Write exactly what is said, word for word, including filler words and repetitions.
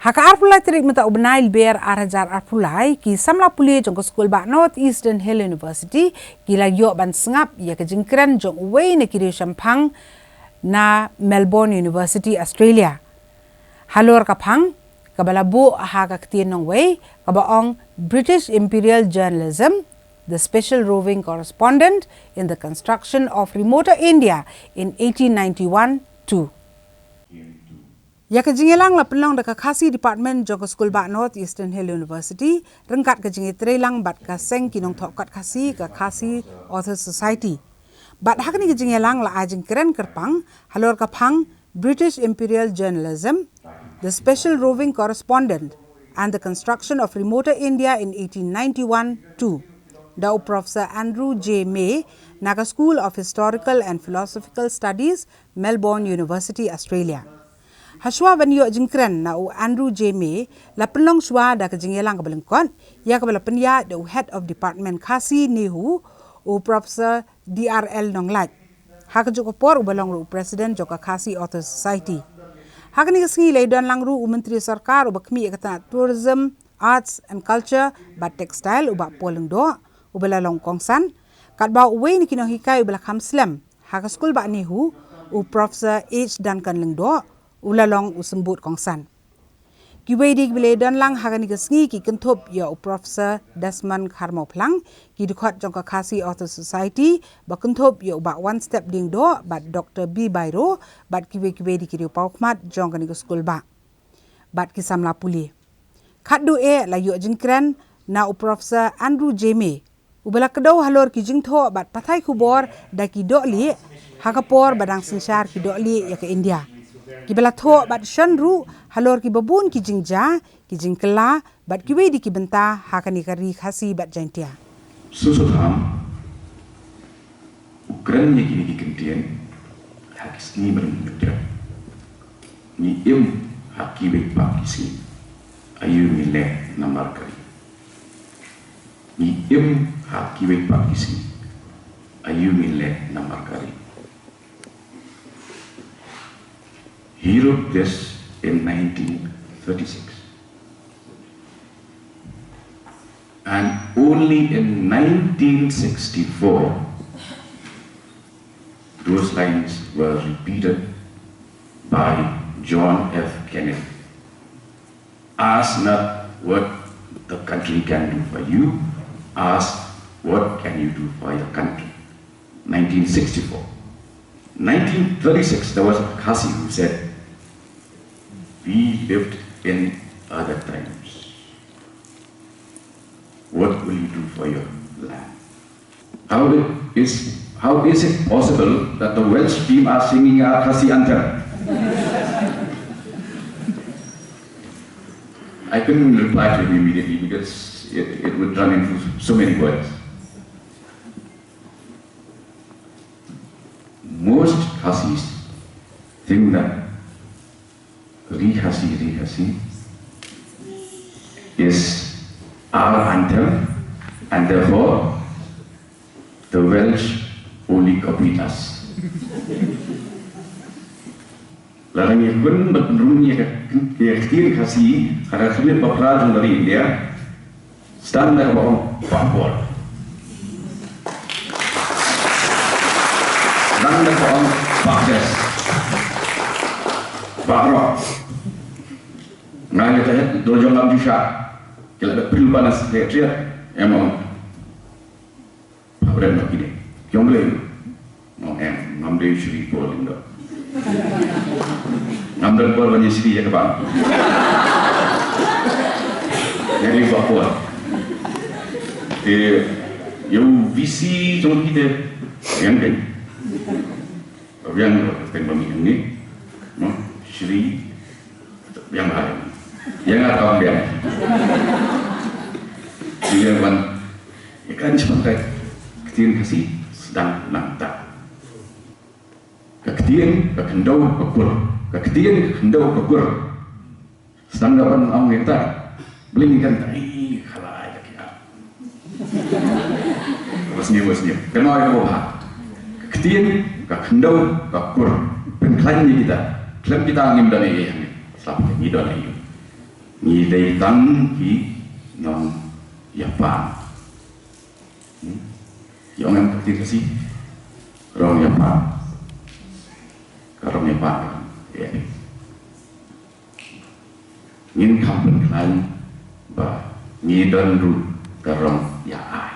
Ha ka arphew lai tarik mynta u bnai Lber ar hajar arphew lai, ki samla pule jong ka skul bah North Eastern Hill University ki la ïoh ban sngap ïa ka jingkren jong uwei na ki riewshemphang na Melbourne University, Australia. Halor ka phang kaba la buh ha ka ktien nongwei kaba ong British Imperial Journalism, the Special Roving Correspondent in the Construction of Remoter India in eighteen ninety-one two. Ïa ka jingïalang la pynlong da ka Khasi Department jong ka skul bah North Eastern Hill University ryngkat ka jingïatreilang bad ka seng ki nongthoh kot Khasi, ka Khasi Authors Society. Bad ha kane ka jingïalang la ai jingkren kyrpang halor ka phang British Imperial Journalism, the Special Roving Correspondent and the Construction of Remoter India in eighteen ninety-one two, da u Professor Andrew J May na ka School of Historical and Philosophical Studies, Melbourne University, Australia. Hashwa ban ïoh jingkren na u Andrew J May, la pynlong shwa da ka jingïalang kaba lyngkot ïa kaba la pynïaid da u Head of Department Khasi NEHU, u Professor D R L Nonglait, ha kajuh ka por uba long ruh u President jong ka Khasi Authors Society. Ha kane ka sngi la ïadon lang ruh u Myntri Sorkar uba khmih ïa ka tnat Tourism, Arts and Culture bad Textile, u bah Paul Lyngdoh, uba la long kongsan, katba uwei na ki nonghikai uba la kham slem ha ka skul bah NEHU, u Professor H Duncan Lyngdoh, u la long u symbud kongsan. Kiwei de kiba la ïadon lang ha kane ka sngi ki kynthup ïa u Professor Desmond Kharmawphlang, ki dkhot jong ka Khasi Authors Society, ba kynthup ïa u bah Wanstep Lyngdoh bad Doctor B Bairo bad kiwei kiwei de ki riewpawkhmat jong kane ka skul bah. Bad ki samla pule. Khatduh eh la ïoh jingkren na u Professor Andrew J May, uba la kdew halor ki jingthoh bad pathai khubor da ki dohlieh ha ka por ba dang synshar ki dohlieh ïa ka India. Kiba la thoh bad shon ruh halor kiba bun ki jingjia, ki jingkylla bad kiwei de ki bynta ha kane ka ri Khasi bad Jaintia. Susutham u kren ïa kine ki kyntien ha ki sngi mynhynnin. Ngi im ha kiwei pat ki sngi, aïu ngin leh namar ka ri. Ngi im ha kiwei pat ki sngi, aïu ngin leh namar ka ri. He wrote this in nineteen thirty-six. And only in nineteen sixty-four, those lines were repeated by John F Kennedy. Ask not what the country can do for you, ask what can you do for your country. Nineteen sixty-four. Nineteen thirty-six, there was a Khasi who said, "We lived in other times. What will you do for your land?" How is, how is it possible that the Welsh team are singing our Khasi anthem? I couldn't reply to him immediately because it, it would run into so many words. Most Khasis think that Ri Khasi, Ri Khasi is our anthem, and therefore the Welsh only copied us. Lada ngi kwah ban pynrung ïa ka, ïa ka ktien Khasi ha ka khlieh ba phra jong ka ri India, sdang da kaba ong Bah Bor. Sdang da kaba ong Bah Des. Bah Rok. Nga ïa ka het do jong ngam ju sha. Ki la da pil ba na Secretariat. Em ong. Pha bret noh kine. Ki ong balei? Ong em, ngam dei shri por lem doh. Ngam don por ban ïa shri ïa kaba. Ïa kaba por. Te ïa u V C jong ki te. Ïa kane. Biang, teng ba mi ni. No? Shri. Biang ba. Ïa nga tang biang. Ïa ban. Ïa kan shu kai. Ktien Khasi sdang nangta. Ka ktien, ka khyndew, ka kur. Ka ktien, ka khyndew, ka kur. Sdang da ban ong ïa kata. Bling kan ta, ih, khalai ka kia. Bas ni, bas ni. Kano ïa kaba bha. Ka ktien, ka khyndew, ka kur. Pynkhlaiñ ïa kita. Khlem kita ngim don ei ei hangne. Slap ngi don ei ei. Ngi dei tang ki nongïapan. Hmm? Ïa ong em ka ktien Khasi. Rong ïapan. Ka rong ïapan. Ïa. Ngin kham pynkhlaiñ ba ngi don ruh ka rong ïa ai.